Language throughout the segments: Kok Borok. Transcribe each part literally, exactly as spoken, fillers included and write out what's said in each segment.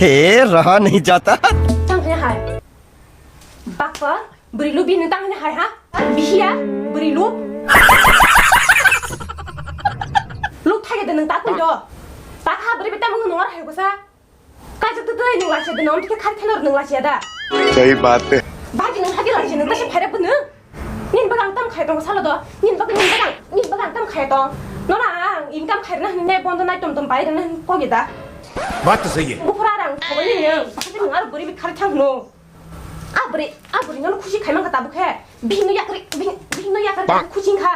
ए, रहा नहीं जाता। Tang hwnwi hai. Bakpa, bwrwi lubi nwng tang hwnwi hai ha? Bihiya, bwrwi lub. Lub thai de nwng ta twi do. Ta kha bwrwi bita mung nwng ar hai gosa. Kaijak tu twi nwng lasia de nwng tike khari thelor nwng lasia da. सही बात है। Bagi nwng hagi lasia nwng ta se phairap bwno. Nin bagang tam khai tong salo do. Nin bagang, nin bagang, nin bagang tam khai tong. Nona ang income khai na hwnwi bondo nai tom tom bai rwna hwn kogi da. बात तो सही है। Buphura rang thogwi ni nwng. Sakhe nwng aro bwrwi bi khari thang hwno. A bwrwi, a bwrwi nono khusi khai man kha tabuk khe. Bihik no yakri, bihik, bihik no yakri tabuk khusi wng kha.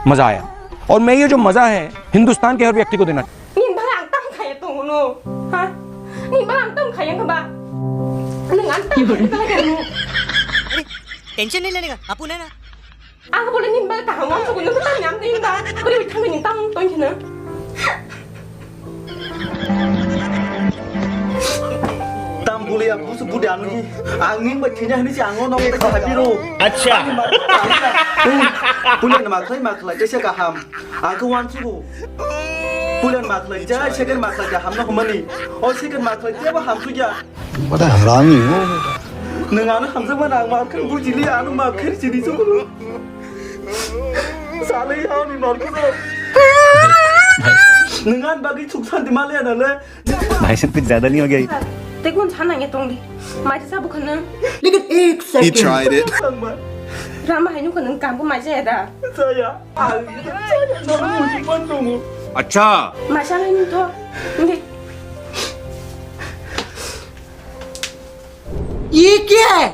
मजा आया। और मैं ये जो मजा है हिंदुस्तान के हर व्यक्ति को देना। Nin bagang tam khai tong hwno. Ha? Nin bagang tam khai wng kha ba. Nwng ang tam khai tong hwno. अरे, टेंशन नहीं लेने का, आपू है ना। Ang bole nin bagwi kaham uansukgwi nwng tang yang twi wngba. Bwrwi bai thangwi nwng tang tong kheno. Tam bole ya busu bude ano hi. Ang nin bai thina hini si ang ono bai kaham biro. Acha. Pulen ma khlai ma khlai tesa kaham. Ang khe uansugo. Pulen ma khlai ja second ma khlai kaham no humani. O second ma khlai ja ba hamsukya. बड़ा हरामी हो। Nwng ano hamjakmani ang maaf khe bujili, ano maaf khe sini sukulu. Salai ani maaf khe. Nwng ani bagwi suk santi maliya nale. भाई साहब, कुछ ज्यादा नहीं हो गया ये? Tei kun sana nge tong di. Mai sa bu khana. लेकिन एक He second. Tried it. Rama hainu khana kambu mai jaya da. Saya. Ang saya no muji man tongo. अच्छा। Mai sa hainu tho. Nge. ये क्या है?